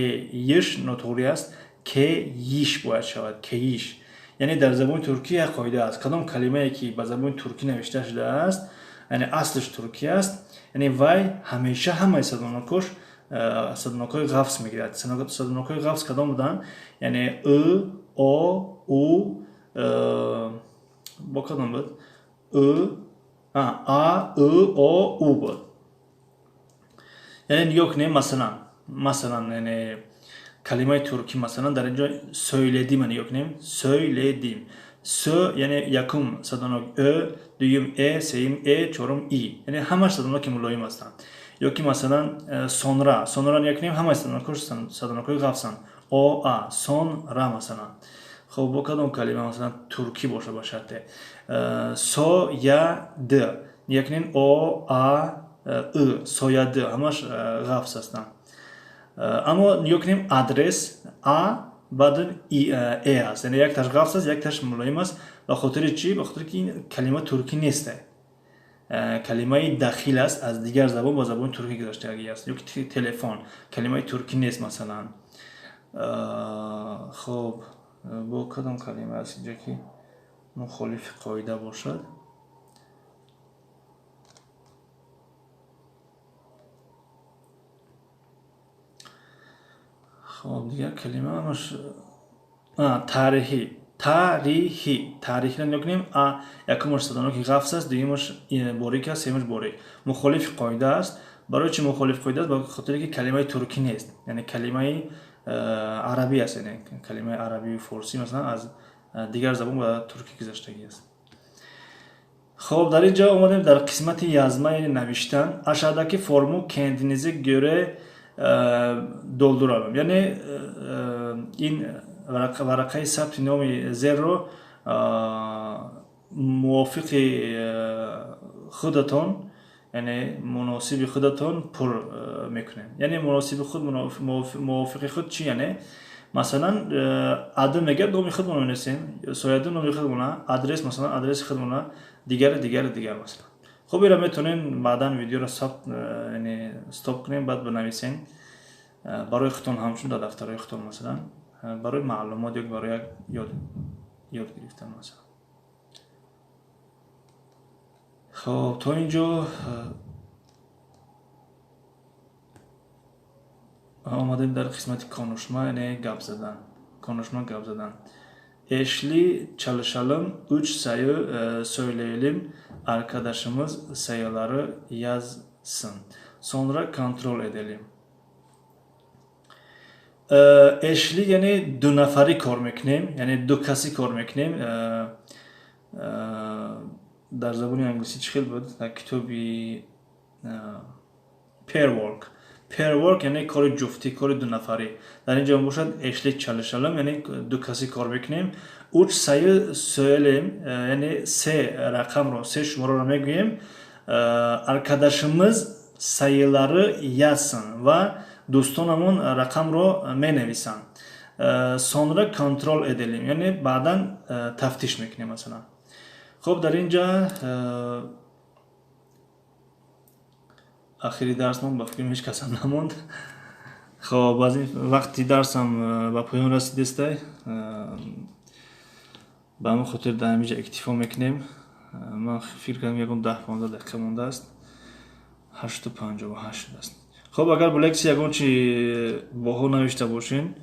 иш нотуғрӣ аст, ке, йиш бояд шавад, кейиш. Яъне дар забони туркӣ як қоида аст. Кадом калимае ки ба забони туркӣ навишта шудааст, яъне аслаш туркӣ аст, яъне вай ҳамеша ҳамаи садонокҳош садонокҳои ғафс мегирад. Садонокҳои ғафс кадом буданд? Яъне ы, о, у, бо кадом буд? Ы, а, ы, о, у буд. Яъне нигоҳ кунем, масалан, яъне калимаи туркӣ масалан дар инҷо söyledim нигоҳ кунем, söyledim. Sö яъне якум садонок ө, дуюм э, сеюм э, чорум и. Яъне ҳамаш садоноки мулоим ҳастанд. Ё ки масалан sonra, sonra нигоҳ кунем, ҳамаи садонокҳош садонокҳои ғафсанд. О, а, сон, ра масалан. Хоб, бо кадом калима масалан туркӣ боша ба шарте? Со, я, д. Нигоҳ кунем, о, а, ы, soyadı ҳамаш ғафс ҳастанд. Аммо нигоҳ кунем, адрес а баъдан э аст, яъне якташ ғафс аст, якташ мулоим аст. Ба хотири чӣ? Ба хотири ки ин калима туркӣ нест, калимаи дахил аст, аз дигар забон ба забони туркӣ гузаштагӣ аст. Ё ки телефон калимаи туркӣ нест масалан. Хоб, бо кадом калима аст инҷа ки мухолифи қоида бошад? Хоб, дигар калима ҳамаш Таърихӣ, таърихӣ, таърихиро нигоҳ кунем. А якумаш садоноки ғафс аст, дуюмаш борик аст, сеюмаш борик. Мухолифи қоида аст. Барои чӣ мухолифи қоида аст? Ба хотире ки калимаи туркӣ нест, яъне калимаи арабӣ аст, яъне калимаи арабию форсӣ, масалан, аз дигар забон ба туркӣ гузаштагӣ аст. Хоб, дар ин ҷо омадем дар қисмати yazma, яъне навиштан. Aşağıdaki formu kendinize göre dolduralım. Яъне ин варақаи сабти номи зерро мувофиқи худатон, яъне муносиби худатон пур мекунем. Яъне муносиби худ, мувофиқи худ чӣ? Яъне масалан, adı мегӯяд, номи худмон менависем, soyadı номи худмона, адрес, масалан, адреси худмона, дигари, дигари, дигар, масалан. Хуб, инро метавонем баъдан видеоро сабт, яъне стоп кунем, баъд бинависем барои худтон, ҳамчун дар дафтарҳои худтон, масалан, барои маълумот ё барои як ёд гирифтан, масалан. Хоб, то ин ҷо омадем дар қисмати konuşma, яъне гап задан. Konuşma, гап задан. Eşli çalışalım, üç sayı söyleyelim, arkadaşımız sayıları yazsın. Sonra kontrol edelim. Eşli яъне дунафарӣ кор мекунем, яъне дукасӣ кор мекунем. Дар забони англисӣ чӣ хел буд? Дар китоби pair work. Pair work яъне кори ҷуфтӣ, кори дунафарӣ. Дар ин ҷо бошад eşli çalışalım, яъне дукасӣ кор мекунем. Üç sayı söyleyeyim, яъне се рақамро, се шумораро мегӯем. Arkadaşımız sayıları yazsın ва дӯстонамон рақамро менависанд. Sonra kontrol edelim, яъне баъдан тафтиш мекунем, масалан. Хуб, дар ин ҷа ахири дарсмон, ба фикрам, ҳеҷ касам намонд. Хоб, аз ин вақти дарсам ба поён расидестай, ба ҳамин хотир дар ҳамин ҷа иктифо мекунем. Ман фикр кардам, ягон 10-15 дақиқа мондааст, 8:58 шудааст. Хоб, агар бо лексия ягон чи боҳо навишта бошен,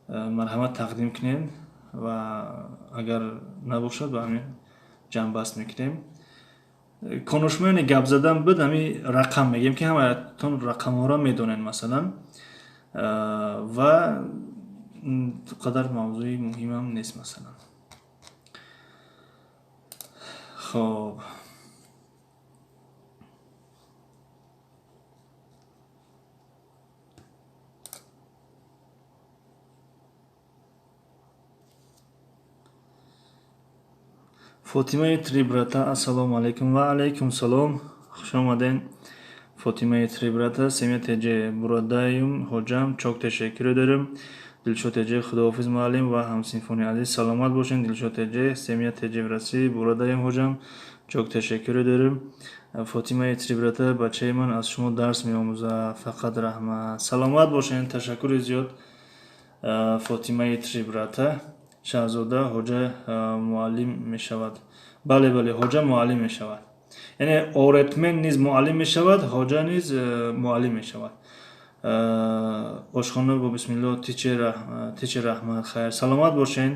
марҳамат, тақдим кунед, ва агар набошад, ба ҳамин ҷамъбаст мекунем. Konuşma, яъне гап задан буд. Ҳамин рақам мегӯем, ки ҳамаятон рақамҳоро медонед, масалан, ва қадар мавзӯи муҳимам нест, масалан. Хоб, Фотимаи Три брата, ассалому алайкум. Ва алайкум салом, хуш омаден, Фотимаи Три брата. Семья ТЖ, buradayım hocam, çok teşekkür ederim. Дилшод ТЖ, худоҳофиз, муаллим ва ҳамсинфони азиз. Саломат бошен, Дилшод ТЖ. Семья ТЖ в России, buradayım hocam, çok teşekkür ederim. Фотимаи Три брата, бачаи ман аз шумо дарс меомӯзад, фақат раҳмат. Саломат бошен, ташаккури зиёд, Фотимаи Три брата. Шаҳзода, ҳоҷа муаллим мешавад? Бале, бале, ҳоҷа муаллим мешавад. Яъне öğretmen низ муаллим мешавад, ҳоҷа низ муаллим мешавад. Ошхона бо бисмилло, teacher, раҳмат, хайр. Саломат бошен,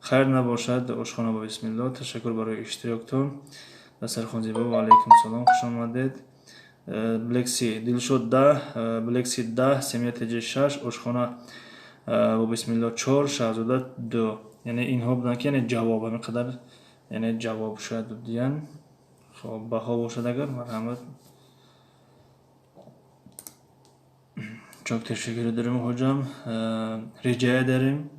хайр набошад. Ошхона бо бисмилло, ташаккур барои иштироктон. Дастархон зебо. Ва алайкум салом, хуш омадед. Блекси, Дилшод 10, Блекси 10, Семья ТЖ 6, ошхона бо бисмилло 4, Шаҳзода 2. Яъне инҳо буданд, ки яъне ҷавоб ҳамин қадар, яъне ҷавоб шояд диҳанд. Хоб, баҳо бошад агар, марҳамат. Çok teşekkür ederim hocam. Rica ederim.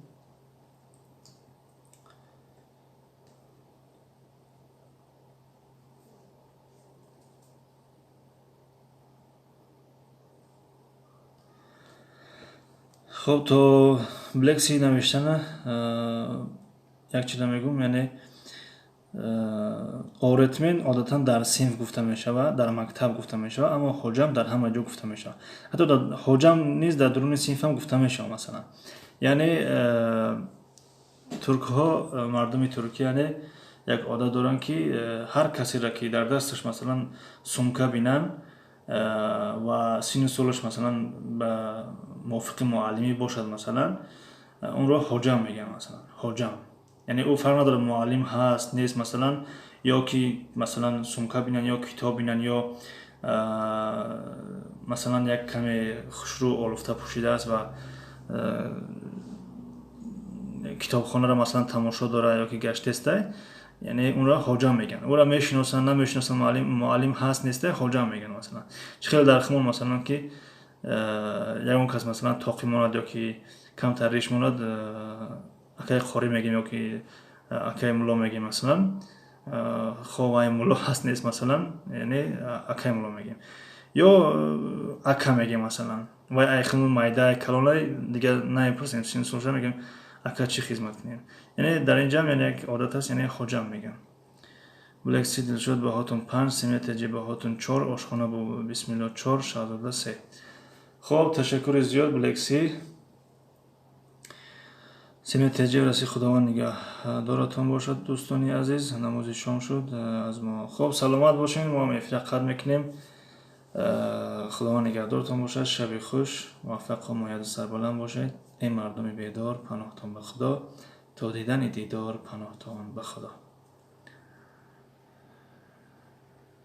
Хоб, то Блекси навиштана як чиза мегӯм, яъне öğretmen одатан дар синф гуфта мешавад, дар мактаб гуфта мешавад, аммо hocam дар ҳама ҷо гуфта мешавад. Ҳатто hocam низ дар дуруни синфам гуфта мешавад, масалан. Яъне туркҳо, мардуми туркӣ, яъне як одат доранд, ки ҳар касеро, ки дар дасташ, масалан, сумка бинанд ва синну солаш, масалан, ба мувофиқи муаллимӣ бошад, масалан, Онро ҳоҷам мегӯянд, масалан, ҳоҷам. Яъне ӯ фарқ надорад, муаллим ҳаст, нест, масалан, ё ки, масалан, сумка бинанд ё китоб бинанд, ё, масалан, як каме хушрӯ, олуфта пӯшидааст ва китобхонаро, масалан, тамошо дорад ё ки гаштестай, яъне онро ҳоҷам мегӯянд. Ӯро мешиносанд, намешиносанд, муаллим ҳаст, нестай, ҳоҷам мегӯянд. Масалан, чӣ хеле дар химон, масалан, ки ягон кас, масалан, тоқӣ монад ё ки камтар риш монад, акаи қорӣ мегӯем ё ки акаи мулло мегӯем, масалан. Хо вай мулло ҳаст, нест, масалан, яъне акаи мулло мегӯем ё ака мегӯем. Масалан, вай ай химон майдай, калонай, дигар намепурсем сину солша, мегӯем: «Ака, чӣ хизмат кунем?» Яъне дар инҷам, яъне як одат аст, яъне ҳоҷам мегӯям. Блекси, Дилшод, баҳотун 5, Семиятаҷи, баҳотун 4, ошхона бо бисмилло 4, Шаҳзода 3. Хоб, ташаккури зиёд, Блекси, Семиятаҷи. Раси Худованд нигаҳдоратон бошад, дӯстони азиз. Намози шом шуд аз мо. Хоб, саломат бошед, мо ҳам эфира қатъ мекунем. Худованд нигаҳдоратон бошад, шаби хуш, муваффақу муяду сарбаланд бошед. Эй мардуми бедор, паноҳтон ба Худо, то дидани дидор, паноҳтон ба Худо.